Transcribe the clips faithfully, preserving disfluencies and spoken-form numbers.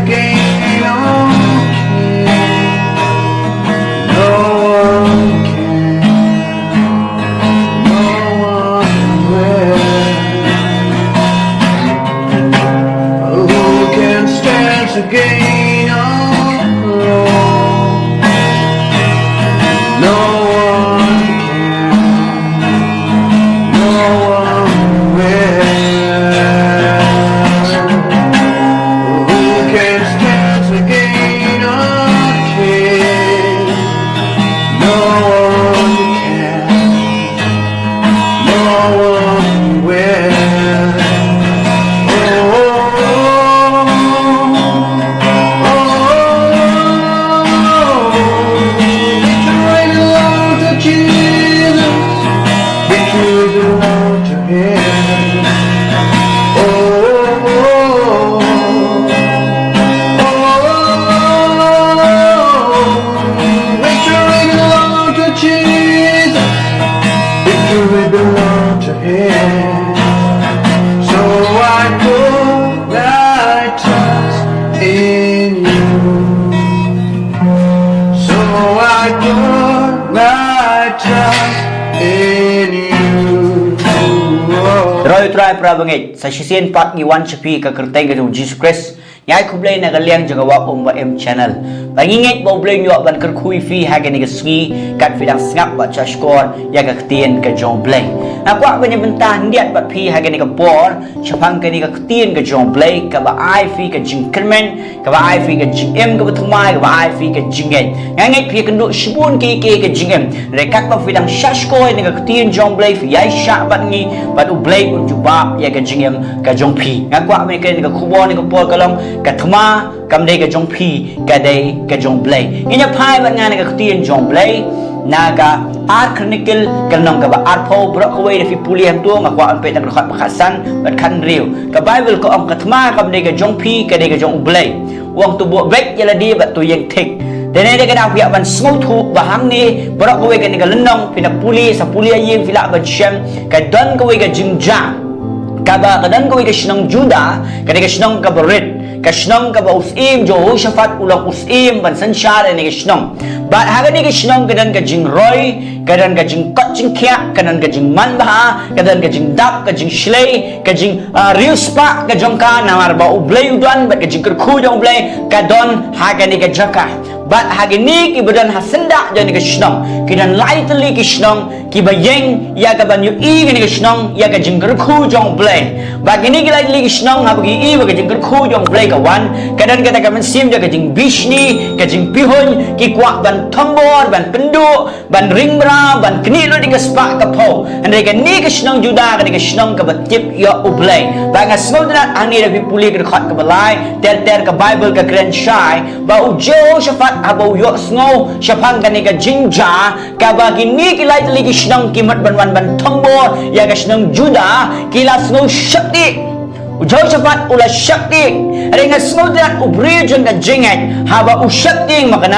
Gain all. No one can, no one will. Who can stand to gain all? No one can. No one will. Who can stand to gain a king? No one can. No one will. Oh, oh, oh, oh, oh. Victory belongs to Jesus. Victory belongs to Him. Oh, oh, oh, oh, oh. Victory belongs to Jesus. Victory belongs to Him. So I put my trust in You. So I put my trust in You. Trai, Trai, para bangeit, sa shisien pat ngi wan sha phi ha ka kyrteng ka jong U Jisu Khrist. Ngi ai khublei na ka liang jong ka Wah Um Ba Im channel. Ba ngi ngeit ba U Blei un ïoh ban kyrkhu ïa phi ha kane ka sngi, kat phi dang sngap bad sngap shkor ïa ka ktien ka jong U Blei. Nga kwah ban ïa bynta khyndiat bad phi ha kane ka por shaphang kane ka ktien ka jong U Blei, kaba ai phi ka jingkyrmen, kaba ai phi ka jingim kaba thymmai, kaba ai phi ka jingngeit. Nga ngeit phi ïakynduh shibun kiei kiei ka jingim. Hynrei katba phi dang sngap shkor ïa ka ktien jong U Blei, phi ïaishah bad ngi, bad U Blei un jubab ïa ka jingim ka jong phi. Nga kwah ban ïakren ïa ka khubor ïa ka por ka long, ka thma kam dei ka jong phi, ka dei ka jong U Blei. Ngin ïa phai bad nga na ka ktien jong U Blei na ka Ar Chronicle ka lynnong kaba arphew, baroh kawei lada phi pule hangto, nga kwah ban peit na ka dkhot ba khatsan bad khathynriew. Ka Baibl ka ong, ka thma kam dei ka jong phi, ka dei ka jong U Blei. U ong, to buh beit ïa lade bad to ïeng thik. Te ne dei ka daw phi hap ban sngewthuh ba hangne baroh kawei kane ka lynnong, phi na pule, sa pule ïa ïing, phi lah ban shem, ka don kawei ka jingjia. Kaba ka don kawei ka shnong Judah, ka dei ka shnong kaba rit, ka shnong kaba u syiem Jehoshaphat u long u syiem ban synshar ïa kane ka shnong. Bad ha kane ka shnong ka don ka jingroi, ka don ka jingkot jingkhiah, ka don ka jingmanbha, ka don ka jingdap, ka jingshlei, ka jing, ah, riewspah ka jong ka, namar ba U Blei u don, bad ka jingkyrkhu jong U Blei ka don ha kane ka jaka. Bad ha kine kiba don ha syndah jong kane ka shnong, ki don lai tylli ki shnong kiba ïeng ïa kaban ïohi kane ka shnong ïa ka jingkyrkhu jong U Blei. Bad kine ki lai tylli ki shnong haba ki ïohi ba ka jingkyrkhu jong U Blei ka wan, ka don kata ka mynsiem jong ka jingbishni, ka jingpihuiñ, ki kwah ban thombor, ban pynduh, ban ring bra, ban knieh lut ïa ka spah ka phew. Hynrei kane ka shnong Judah ka dei ka shnong kaba tip ïa U Blei. Bad nga sngewtynnat hangne lada phi pule ka dkhot kaba lai, ter ter ka Baibl ka kren shai ba u Jehoshaphat haba u ïohsngew shaphang kane ka jingjia, kaba kine ki lai tylli ki shnong ki mut ban wan ban thombor ïa ka shnong Judah, ki la sngew sheptieng. U Jehoshaphat u la sheptieng. Hynrei nga sngewtynnat u briew jong ka jingngeit, haba u sheptieng ma kane,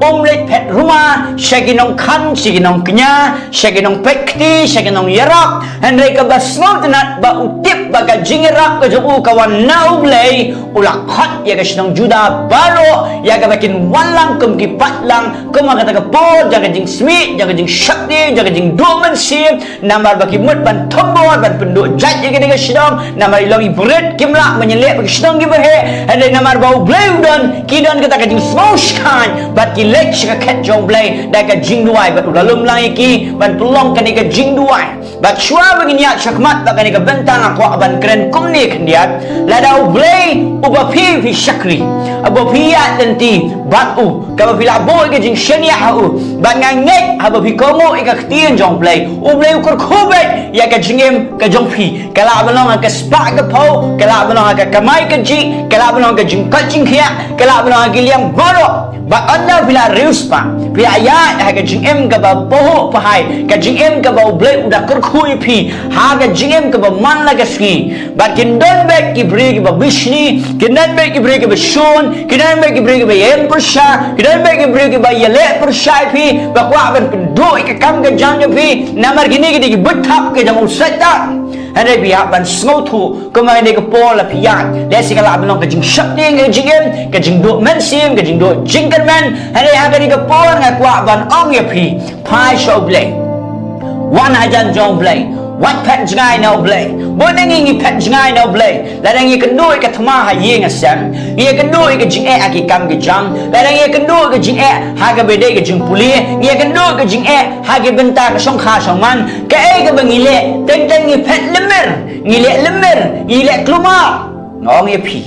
um leit phet ruma sha ki nongkhan, sha ki nongkñia, sha ki nongpeit kti, sha ki nongïarap. Hynrei kaba sngewtynnat ba u tip ba ka jingïarap ka jong u ka wan na U Blei, u la khot ïa ka shnong Judah baroh, ïa kaba kin wan lang kum ki paidlang, kum ha kata ka por jong ka jingsmit, jong ka jingsheptieng, jong ka jingduh mynsiem, namar ba ki mut ban thombor, ban pynduh jait ïa kane ka shnong, namar i long i barit, kim lah ban ïaleh bad ki shnong kiba heh. Hynrei namar ba U Blei u don, ki don kata ka jingsngew shngaiñ, bad ki leit sha ka khet jong U Blei da ka jingduwai, bad u la lum lang ïa ki ban pynlong kane ka jingduwai. Bad shuwa ba ngin ïaid shakhmat bad kane ka bynta, nga kwah ban kren kumne khyndiat. Lada U Blei uba phi phi shakri, uba phi ïaid lynti bad u, kaba phi la buh ïa ka jingshaniah ha u, bad nga ngeit haba phi kohnguh ïa ka ktien jong U Blei, U Blei u kyrkhu beit ïa ka jingim ka jong phi. Ka lah ban long ha ka spah ka phew, ka lah ban long ha ka kamai kajih, ka lah ban long ha ka jingkoit jingkhiah, ka lah ban long ha ki liang baroh. Bad ynda phi la riewspah, phi la ïaid ha ka jingim kaba pahuh pahai, ka jingim kaba U Blei u da kyrkhu ïa phi, ha ka jingim kaba man la ka sngi. Bad kin don beit ki briew kiba bishni, kin don beit ki briew kiba shun, kin don beit ki briew kiba ïeng pyrshah, kin don beit ki briew kiba ïaleh pyrshah ïa phi, ba kwah ban pynduh ïa ka kam ka jam jong phi, namar kine ki dei ki bthap ka jong u Soitan. Hynrei phi hap ban sngewthuh, kumba kane ka por la phi ïaid, lehse ka lah ban long ka jingsheptieng ka jingim, ka jingduh mynsiem, ka jingduh jingkyrmen. Hynrei ha kane ka por nga kwah ban ong ïa phi, phai sha U Blei. Wan hajan jong U Blei. Wat phet jngai na U Blei. Bun na ngi ngi phet jngai na U Blei. Lada ngi ïakynduh ïa ka thma ha ïing ha sem, ngi ïakynduh ïa ka jingeh ha ki kam ki jam, lada ngi ïakynduh ïa ka jingeh ha kaba dei ka jingpule, ngi ïakynduh ïa ka jingeh ha ki bynta ka shongkha shongman, kaei kaba ngi leh, teng teng ngi phet lemmer, ngi leh lemmer, ngi leh klumar. Nga ong ïa phi,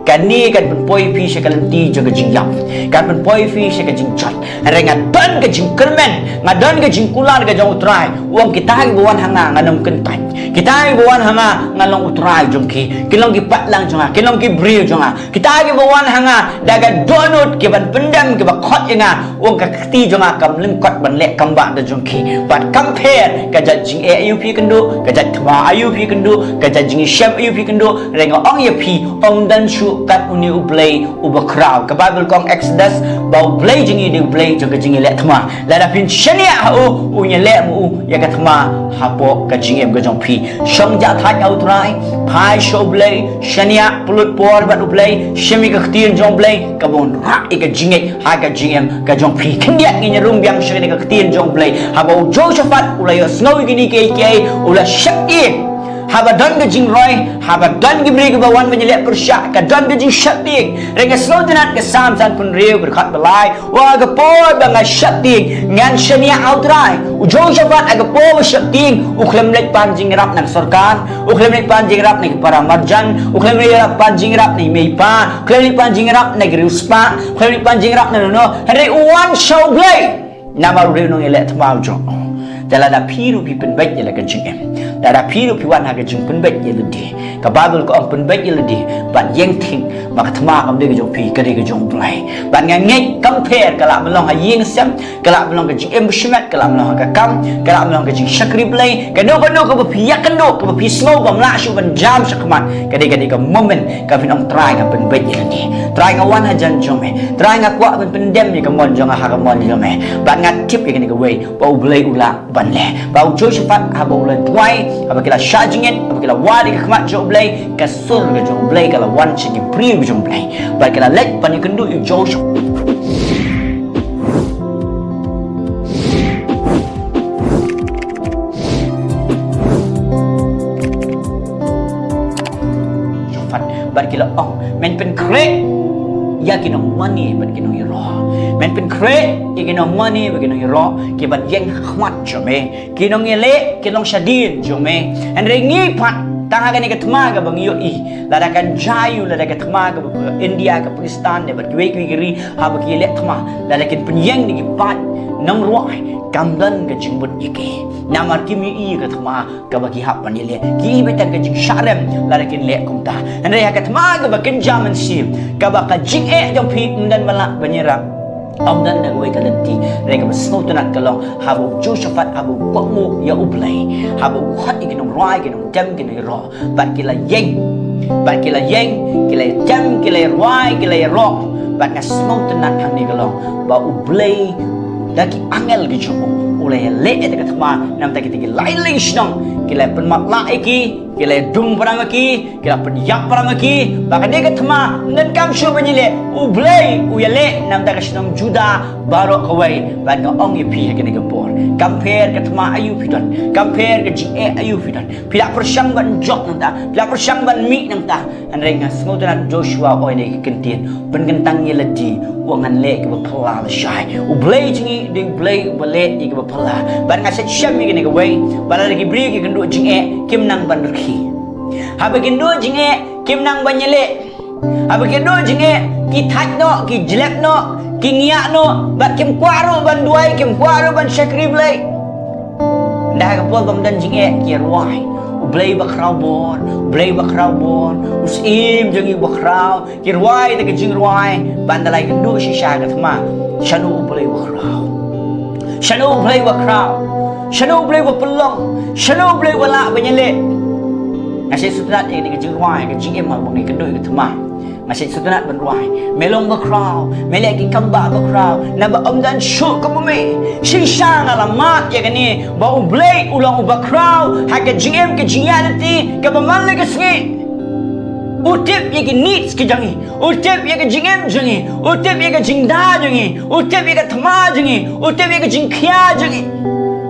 kane kan pynpoi phi sha ka lynti jong ka jingïap, kan pynpoi phi sha ka jingjot. Hynrei nga don ka jingkyrmen, nga don ka jingkular ka jong U Trai. U ong kita kiba wan ha nga ngan ym kyntait. Kita kiba wan ha nga ngan long U Trai jong ki. Kin long ki patlang jong nga, kin long ki briew jong nga. Kita kiba wan ha nga da ka dohnud, kiban pyndem, kiba khot ïa nga. U ong ka kti jong nga kam lyngkot ban leh kam bah da jong ki. Bad kam pher ka jait jingeh aïu phi kynduh, ka jait thma aïu phi kynduh, ka jait jingïashem aïu phi kynduh. Hynrei nga ong ïa phi, ym don shuh kat une U Blei uba khraw. Ka Baibl ka ong Exodus ba U Blei jong ngi dei U Blei jong ka jingïaleh thma. Lada phin shaniah ha u, un ïaleh ma u ïa ka thma hapoh ka jingim ka jong phi. Shong jah thait ha U Trai, phai sha U Blei, shaniah pynlut por bad U Blei, shem ïa ka ktien jong U Blei, kaba un rah ïa ka jingngeit ha ka jingim ka jong phi. Khyndiat ngin ïa rung biang sha kane ka ktien jong U Blei. Haba u Jehoshaphat u la ïohsngew ïa kine kiei kiei, u la sheptieng. Haba don ka jingroi, haba don ki briew kiba wan ban ïaleh pyrshah, ka don ka jingsheptieng. Hynrei nga sngewtynnat ka Salm sanphew hynriew ka dkhot ba lai, u ong ha ka por ba nga sheptieng, ngan shaniah ha U Trai. U Jehoshaphat ha ka por ba sheptieng, u khlem leit pan jingïarap na ka sorkar, u khlem leit pan jingïarap na ki para marjan, u khlem leit pan jingïarap na i mei i pa, u khlem leit pan jingïarap na ki riewspah, u khlem leit pan jingïarap na no no. Hynrei u wan sha U Blei. Namar U Blei u nongïaleh thma u jong u. Te lada phi ruh phi pynbeit ïa la ka jingim, lada phi ruh phi wan ha ka jingpynbeit ïa lade, ka Baibl ka ong pynbeit ïa lade bad ïeng thik ba ka thma kam dei ka jong phi, ka dei ka jong U Blei. Bad nga ngeit kam pher, ka lah ban long ha ïing sem, ka lah ban long ka jingim bashimet, ka lah ban long ha ka kam, ka lah ban long ka jingshakri Blei, kano kano kaba phi ïakynduh, kaba phi sngew bym lah shuh ban jam shakhmat, ka dei, ka dei ka moment ka phin ong, Trai nga pynbeit ïa lade. Trai nga wan hajan jong me. Trai nga kwah ban pyndem ïa ka mon jong nga ha ka mon jong me. Bad nga tip ïa kane kawei, ba U Blei u lah ban leh. Ba u Jehoshaphat haba u la duwai, haba ki la shah jingngeit, haba ki la wad ïa ka khmat jong U Blei, ka sur ka jong U Blei ka la wan sha ki briew jong U Blei. Bad ki la leit ban ïakynduh ïa u Jehoshaphat. Jehoshaphat, bad ki la ong, men pynkhreh ïa ki nongmane bad ki nongïaroh. Men pynkhreh ïa ki nongmane bad ki nongïaroh, kiban ïeng ha khmat jong me. Ki nongïaleh, ki long shadien jong me. Hynrei ngi pat, tang ha kane ka thma kaba ngi ïohi, lada kan jia ïa u, lada ka thma kaba India, ka Pakistan, ne bad kiwei kiwei ki ri, haba ki ïaleh thma, lada kin pynïeng da ki paid nongrwai, kam don ka jingmut ïa ki. Namar kim ïohi ïa ka thma kaba ki hap ban ïaleh. Ki ïohi beit tang ka jingshah rem lada kin leh kumta. Hynrei ha ka thma kaba kynja mynsiem, kaba ka jingeh jong phi ym don ba lah ban ïarap, ym don na kawei ka lynti. Hynrei kaba sngewtynnat ka long haba u Jehoshaphat, haba u kohnguh ïa U Blei, haba u khot ïa ki nongrwai, ki nongtem, ki nongïaroh, bad ki la ïeng. Bad ki la ïeng, ki la ïatem, ki la ïarwai, ki la ïaroh. Bad nga sngewtynnat hangne ka long ba U Blei da ki angel ki jong u u la ïaleh ïa ka thma na bynta kita ki lai lai shnong. Ki la pynmatlah ïa ki, ki la dung para ma ki, ki la pynïap para ma ki. Ba kane ka thma ym donkam shuh ban ïaleh, U Blei u ïaleh na bynta ka shnong Judah baroh kawei. Bad nga ong ïa phi ha kane ka por, kam pher ka thma aïu phi don, kam pher ka jingeh aïu phi don, phi la pyrshang ban jop nangta, phi la pyrshang ban mih nangta. Hynrei nga sngewtynnat Joshua u ong ïa ki ktien, pynkyntang ïa lade, u ong ngan leh kiba phylla lashai. U Blei jong ngi dei U Blei uba leh ïa kiba phylla. Bad nga shet shem ïa kane kawei, ba lada ki briew ki kynduh jingeh, kim nang ban rkhie. Haba ki kynduh jingeh, kim nang ban ïaleh. Haba ki kynduh jingeh, ki thait noh, ki jlep noh, ki ngiah noh, bad kim kwah ruh ban duwai, kim kwah ruh ban shakri Blei. Nda ha ka por bym don jingeh ki rwai. U Blei ba khraw bor, U Blei ba khraw bor, u Syiem jong ngi ba khraw, ki rwai da ka jingrwai, ban da la ïakynduh shisha ha ka thma. Shano U Blei ba khraw? Shano U Blei ba khraw? Shano U Blei ba pynlong? Shano U Blei ba lah ban ïaleh? Nga sngewtynnat ïa kane ka jingrwai, ka jingim haba ngi kynduh ïa ka thma. Nga sngewtynnat ban rwai. Me long bakhraw, me leh ki kam bakhraw, naba ym don shuh kum me. Shisha nga la mad ïa kane, ba U Blei u long u bakhraw ha ka jingim, ka jingïaid lynti kaba man la ka sngi. U tip ïa ki needs ki jong ngi, u tip ïa ka jingim jong ngi, u tip ïa ka jingda jong ngi, u tip ïa ka thma jong ngi, u tip ïa ka jingkhia jong ngi.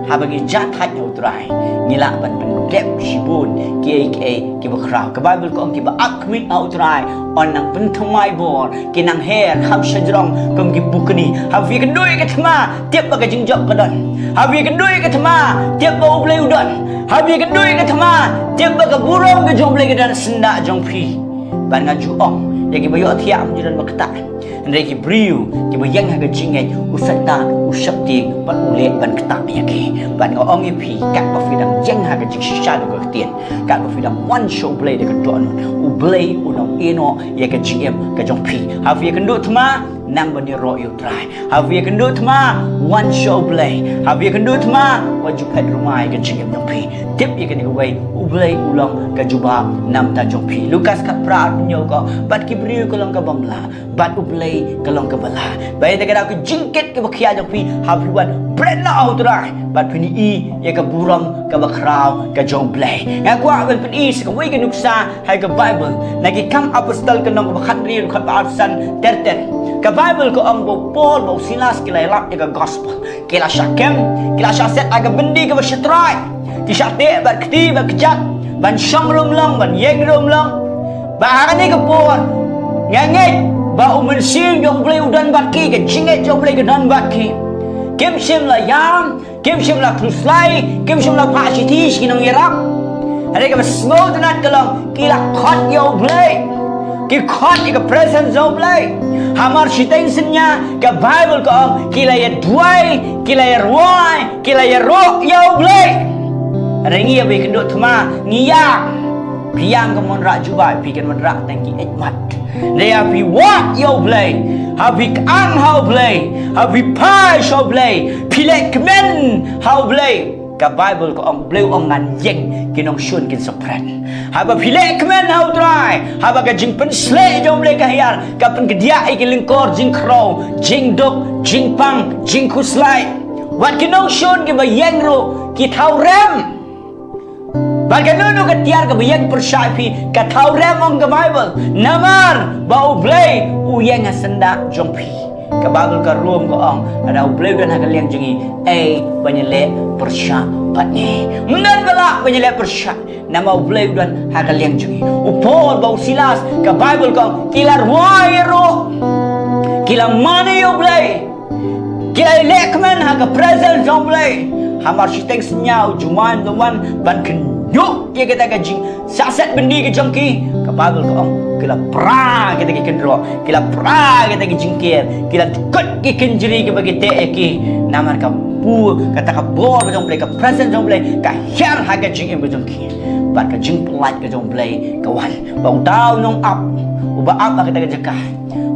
Haba ngi jah thait ha U Trai, ngi lah ban pyndep shibun kiei kiei kiba khraw. Ka Baibl ka ong, kiba ap khmih ha U Trai yn nang pynthymmai bor, ki nang her kham shajrong kum ki pukni. Haba ïakynduh ïa ka thma, tip ba ka jingjop ka don. Haba ïakynduh ïa ka thma, tip ba U Blei u don. Haba ïakynduh ïa ka thma, tip ba ka burom ka jong U Blei ka don syndah jong phi. Bad nga ju ong ïa kiba ïohthiah, ym ju don ba ktah. Hynrei ki briew kiba ïeng ha ka jingngeit, u Soitan u sheptieng bad u leh ban ktah ïa ki. Bad nga ong ïa phi, katba phi dang ïeng ha ka jingshisha jong ka ktien, katba phi dang wan sha U Blei da ka dohnud, U Blei un ym ïehnoh ïa ka jingim ka jong phi. Haba phi ïakynduh thma, nang ban ïaroh ïa U Trai. Haba phi ïakynduh thma, wan sha U Blei. Haba phi ïakynduh thma, wat ju phet rwai ka jingim jong phi. Tip ïa kane kawei, U Blei u long ka jubab na ka bynta jong phi. Lukas khatphra arphew hynñiew ka ong, bad ki briew ka long ka bym lah, bad U Blei ka long kaba lah. Bad ïa kata ka daw ka jingkit kaba khia jong phi, haba phi wan bret noh ha U Trai, bad phin ïohi ïa ka burom kaba khraw ka jong U Blei. Nga kwah ban pyni sa kawei ka nuksa ha ka Baibl, na Ki Kam Apostol ka lynnong kaba khathynriew, dkhot ba arphew san ter ter. Ka Baibl ka ong ba u Paul bad u Silas ki la ïalap ïa ka gospel. Ki la shah kem, ki la shah set ha ka byndi kaba shatrai. Ki shah teh bad kti bad kjat, ban shong rum long, ban ïeng rum long. Bad ha kane ka por, nga ngeit ba u Mynsiem jong U Blei u don bad ki, ka jingngeit jong U Blei ka don bad ki. Kim shym la ïam, kim shym la khuslai, kim shym la phah shithi sha ki nongïarap. Hynrei kaba sngewtynnat ka long, ki la khot ïa U Blei. Ki khot ïa ka presence jong U Blei. Hamar shiteng synñia, ka Baibl ka ong, ki la ïaduwai, ki la ïarwai, ki la ïaroh ïa U Blei. Hynrei ngi haba ïakynduh thma, ngi ïam. Phi ïam kam wanrah jubab, phi kan wanrah tang ki eit mat. Hynrei haba phi wad ïa U Blei, haba phi kyang ha U Blei, haba phi phai sha U Blei, phi leh kmen ha U Blei. Ka Baibl ka ong, U Blei u ong, ngan ïeng, ki nongshun kin sa pret. Haba phi leh kmen ha U Trai, haba ka jingpynshlei jong U Blei ka hiar, ka pynkdiah ïa ki lyngkor jingkhrew, jingduk, jingpang, jingkhuslai. Wat ki nongshun kiba ïeng ruh ki thaw rem. Bad kano kano ka tiar kaba ïeng pyrshah ïa phi, ka thaw rem, ong ka Baibl. Namar ba U Blei u ïeng ha syndah jong phi. Ka Baibl ka Rom ka ong, lada U Blei u don ha ka liang jong ngi, ei ban ïaleh pyrshah bad ngi? Ym don ba lah ban ïaleh pyrshah, namar U Blei u don ha ka liang jong ngi. U Paul bad u Silas, ka Baibl ka ong, ki la rwai ruh, ki la mane ïa U Blei, ki la leh kmen ha ka presence jong U Blei. Hamar shiteng synñia u Jumain u wan ban kynñiuh ïa kata ka jing shah set byndi ka jong ki. Ka Baibl ka ong, ki la pra kita ki kynroh, ki la pra kita ki jingker, ki la kut ki kynjri kiba ki teh ïa ki. Namar ka bor, kata ka bor ka jong U Blei, ka presence jong U Blei ka hiar ha ka jingim ka jong ki. Bad ka jingpyllait ka jong U Blei ka wan. Bad uta u nongap uba ap ha kata ka jaka,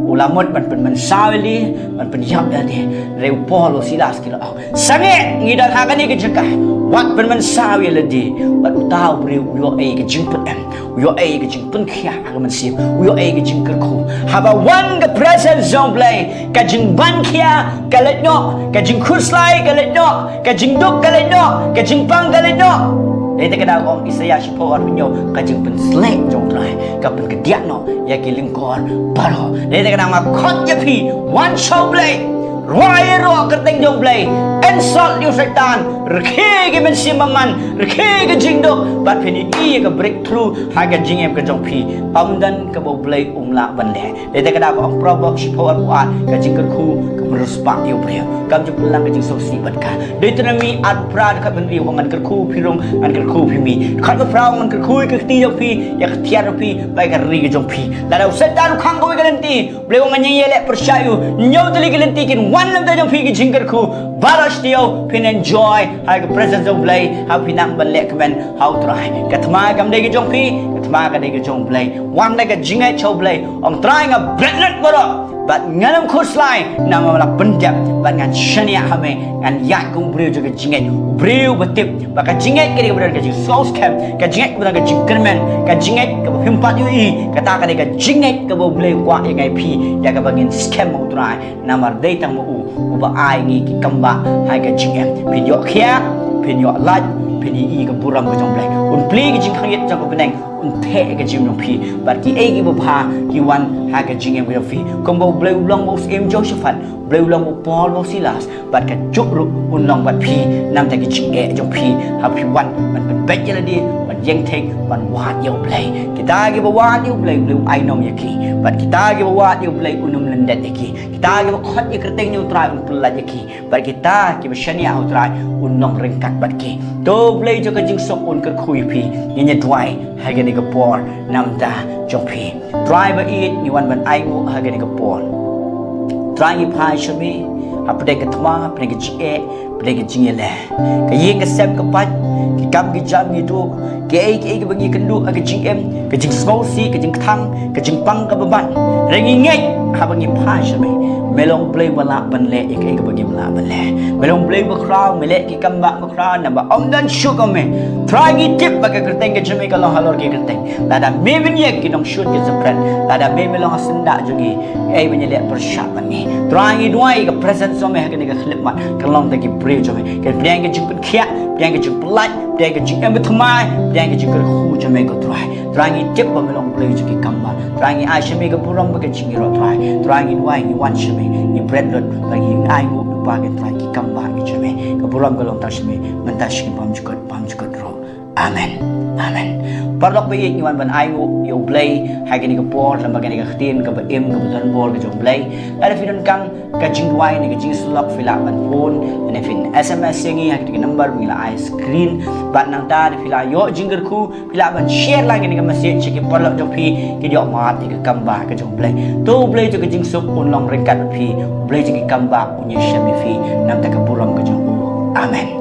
u la mut ban pynmynsaw ïa lade, ban pynïap ïa lade. Hynrei u Paul, u Silas ki la ong, sangeh ngi don ha kane ka jaka, wat pynmynsaw ïa lade. Bad uta u briew u ïoh ïa ka jingpynim, u ïoh ïa ka jingpynkhia ha ka mynsiem, u ïoh ïa ka jingkyrkhu. Haba wan ka presence jong U Blei, ka jingpynkhia ka leit noh, ka jingkhuslai ka leit noh, ka jingduk ka leit noh, ka jingpang ka leit noh. Dei te ka daw ong Isaïah shiphew arphew hynñiew, ka jingpynshlei jong U Trai ka pynkdiah noh ïa ki lyngkor baroh. Dei te ka daw nga khot ïa phi, wan sha U Blei, rwai ïaroh kyrteng jong U Blei, insult ïa u Soitan, rkhie ki mynsiem bymman, rkhie ki jingduk, bad phin ïohi ïa ka breakthrough ha ka jingim ka jong phi. Ym don kaba U Blei um lah ban leh. Dei te ka daw ka ong Proverbs shiphew arphew ar, ka jingkyrkhu ka pynroi spah ïa u briew. Kam ju pynlang ka jingsngewsih bad ka. Deuteronomi arphew phra dkhot hynriew, ngan kyrkhu ïa phi rung, ngan kyrkhu ïa phi mih. Dkhot ba phra, ngan kyrkhu ïa ka kti jong phi, ïa ka tiar jong phi, bad ïa ka ri ka jong phi. Lada u Soitan u khang kawei ka lynti, U Blei u ong, ngan ïeng ïaleh pyrshah ïa u. Hynñiew tylli ki lynti kin wan na ka bynta jong phi ka jingkyrkhu. Baroh shi taïew phin enjoy ha ka presence jong U Blei, haba phi nang ban leh kmen ha U Trai. Ka thma kam dei ka jong phi, ka thma ka dei ka jong U Blei. Wan da ka jingngeit sha U Blei. Ong, Trai, nga bret noh baroh. Bad ngan ym khuslai namar ba la pyndep, bad ngan shaniah ha me, ngan ïaid kum u briew jong ka jingngeit, u briew ba tip ba ka jingngeit ka dei kaba don ka jingsngewskhem, ka jingngeit kaba don ka jingkyrmen, ka jingngeit kaba phim pat ïohi, kata ka dei ka jingngeit kaba U Blei u kwah ïa nga ïa phi, ïa kaba ngin skhem ha U Trai. Namar dei tang ma u uba ai ngi ki kambah ha ka jingim. Phin ïoh khiah, phin ïoh lait, phin ïohi ka burom ka jong U Blei. Un plie ka jingkhang ïit jong ka bneng, un theh ka jingim jong phi. Bad kiei kiba bha ki wan ha ka jingim ka jong phi. Kumba U Blei u long bad u Syiem Jehoshaphat, U Blei u long bad u Paul bad u Silas, bad kajuh ruh un long bad phi, namar ka jingeh jong phi, ha phi wan ban pynbeit ïa lade, ban ïeng thik, ban wad ïa U Blei. Kita kiba wad ïa U Blei, U Blei u ai nong ïa ki. Bad kita kiba wad ïa U Blei, un ym lyndet ïa ki. Kita kiba khot ïa ka kyrteng jong U Trai, un pyllait ïa ki. Bad kita kiba shaniah ha U Trai, un long ryngkat bad ki. To U Blei jong ka jingsuk un kyrkhu ïa phi. Ngin ïa duwai ha kane ka por namar jong phi. Trai ba ïeit, ngi wan ban ainguh ha kane ka por. Trai, ngi phai sha me hapdeng ka thma, hapdeng ka jingeh, hapdeng ka jingïaleh. Ka ïing ka sem ka pait, ki kam ki jam ngi duh, kiei kiei kiba ngi kynduh ha ka jingim, ka jingsngewsih, ka jingkthang, ka jingpang kaba bang. Hynrei ngi ngeit haba ngi phai sha me, me long U Blei ba lah ban leh ïa kaei kaba ngim lah ban leh. Me long U Blei ba khraw, me leh ki kambah ba khraw, naba ym don shuh kum me. Trai, ngi tip ba ka kyrteng ka jong me ka long halor ki kyrteng. Lada me ban ïeng ki nongshun ki jingpret, lada me me long ha syndah jong ngi, ei ban ïaleh pyrshah bad ngi. Trai, ngi duwai ka presence jong me ha kane ka khyllipmat kan long tang ki briew jong me. Kan pdiang ka jingpynkhiah, pdiang ka jingpyllait, pdiang ka jingim bathymmai, pdiang ka jingkyrkhu jong me, ko Trai. Trai, ngi tip ba me long U Blei jong ki kambah. Trai, ngi ai sha me ka burom bad ka jingïaroh, Trai. Trai, ngi duwai, ngi wan sha me, ngi bret lut, Trai, ngi ainguh lypa, ko Trai, ki kambah ki jong me. Ka burom ka long tang sha me mynta, sha ki pamjukut, pamjukut ruh. Amen. Amen. Paralok ba ïeit, ngi wan ban ainguh ïa U Blei ha kane ka por, lem bad kane ka ktien kaba im, kaba don bor ka jong U Blei. Lada phi donkam ka jingduwai ne ka jingsyllok, phi lah ban phone ne phin S M S ïa ngi ha kane ka number ba ngi la ai screen. Bad nangta lada phi la ïoh jingkyrkhu, phi lah ban share lang ïa kane ka message sha ki paralok jong phi, kin ïoh mad ïa ka kambah ka jong U Blei. To U Blei jong ka jingsuk un long ryngkat bad phi. U Blei jong ki kambah un ïashem ïa phi, namar ka burom ka jong u. Amen.